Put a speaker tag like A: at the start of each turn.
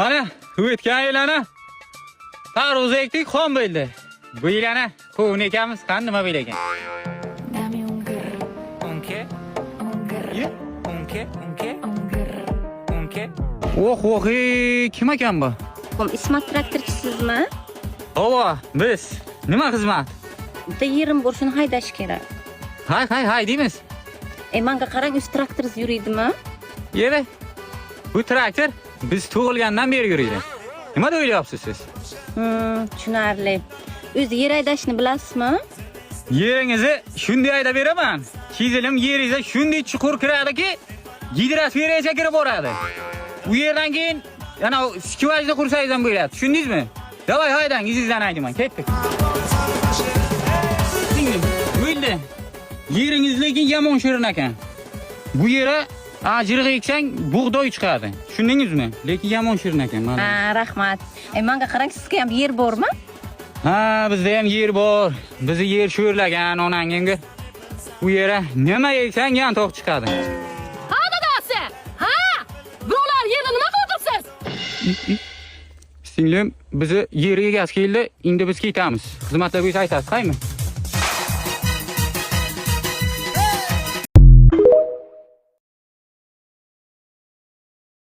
A: Mana o'tgan yil ana tarvuz ekdik, xom bo'ldi. Bu yil ana qovun ekamiz, qani nima bo'lar ekan?
B: Dame un grr,
A: Unke,
B: un grr,
A: unke, unke,
B: un grr.
A: Unke. Oh, oh, ey, kim ekan bu?
C: Ismat traktorchisizmi?
A: Ova, biz. Nima xizmat?
C: Bitta yerim bor, shuni haydash kerak.
A: Hay, hay, hay deymiz.
C: E, manga qarang, o'zi traktoringiz yuridimi?
A: Yeri. Bu traktor biz tug'ilgandan beri yuriydi. Nima deb o'ylayapsiz siz?
C: Tushunarli. O'zi yer haydashni bilasizmi?
A: Yeringizni shunday haydab beraman. Chizilim yeringizga shunday chuqur kiradiki, gidrosferagacha kirib boradi. U yerdan keyin yana skvajni qursangiz ham bo'ladi. Tushundingizmi? Davay haydang, izingizdan haydaman. Ketdik. Singlim, bo'ldi. Yeringiz lekin yomon shirin ekan. Bu yere ajriq eksang bug'doy chiqadi. Tushundingizmi? Lekin yomon shirin ekan mana.
C: Ha, rahmat. E, manga qarang, sizga ham yer bormi?
A: Ha, bizda ham yer bor. Bizni yer sho'rlagan onangimga. U yere nima eksang yantoq chiqadi.
D: Ha dadasi! Ha! Birovlar yerda nima qilib o'tiribsiz?
A: Singlim, bizni yer egasi keldi, endi biz ketamiz. Xizmatlar bo'yicha aytasiz, qaymi?